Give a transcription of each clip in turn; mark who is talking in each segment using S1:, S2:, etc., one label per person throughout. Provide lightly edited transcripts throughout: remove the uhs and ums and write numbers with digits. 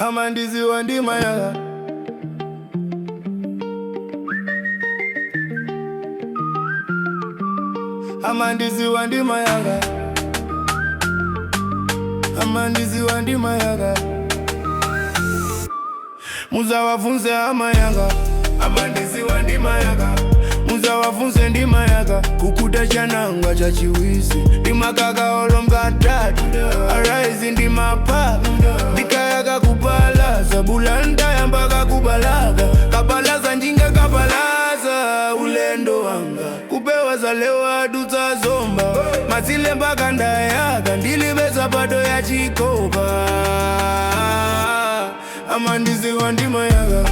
S1: Amandiziwa ndima yanga. Amandiziwa ndima yanga. Amandiziwa ndima yanga. Muzawafunze amayanga. Amandiziwa ndima yanga. Muzawafunze ndima yanga. Kukuta chananga cha chiwisi. Ndimakaka olonga tatu. Arise ndimapa. Ndikayaka kupalaza. Bulanda yambaka kubalaga. Kabalaza njinga kabalaza. Ulendo wanga. Kupewa za leo adutsa zomba. Mazile mpaka ndayaka. Ndilibeza bado ya chikopa. Amandiziwa ndima yanga.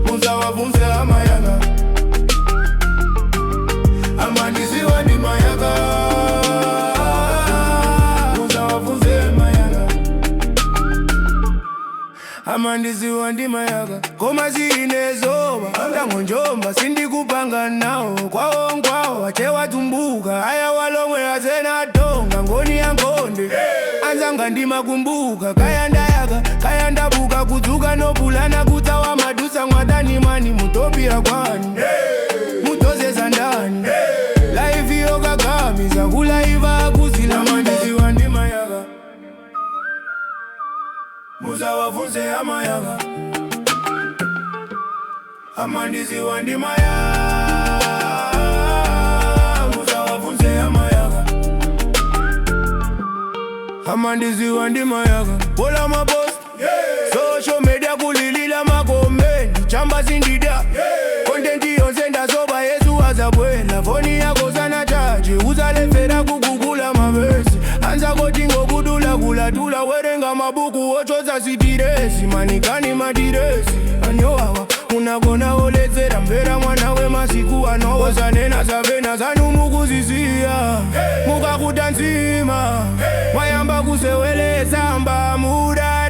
S1: Muzawafunze amayanga. Amandiziwa ndima yanga. Muzawafunze amayanga. Amandiziwa ndima yanga. Koma zinezoba ndangonjomba sindikupanga nawo kwawo nkwawo achewatumbuka aya walomwe azenatonga ngoni ya ngonde anzanga ndimakumbuka kaya ndayaka kaya ndabuka kudzuka nopulana kutsawa madusa mwadani mani mutopia kwani mutozeza ndani life yokakamiza kulaiva kuzila. Amandiziwa ndima yaka. Muzawafunze amayaka. Amandiziwa ndima yaka. Muzawafunze amayaka. Amandiziwa ndima yaka. Bola mapost social media kulilila macomments chamba sindida content yonse ndazoba yesu azabwela foni yako sana chaji uzalefera kugugula maverse anza koti ngokudula kulatula werenga mabuku ochoza sitiresi manikani madiresi anyowawa unagona oledzera mvera mwana wemasiku anowosanena zavena zanu mukuzisiya mukakuta nzima mwayamba kuseweleza mba muda.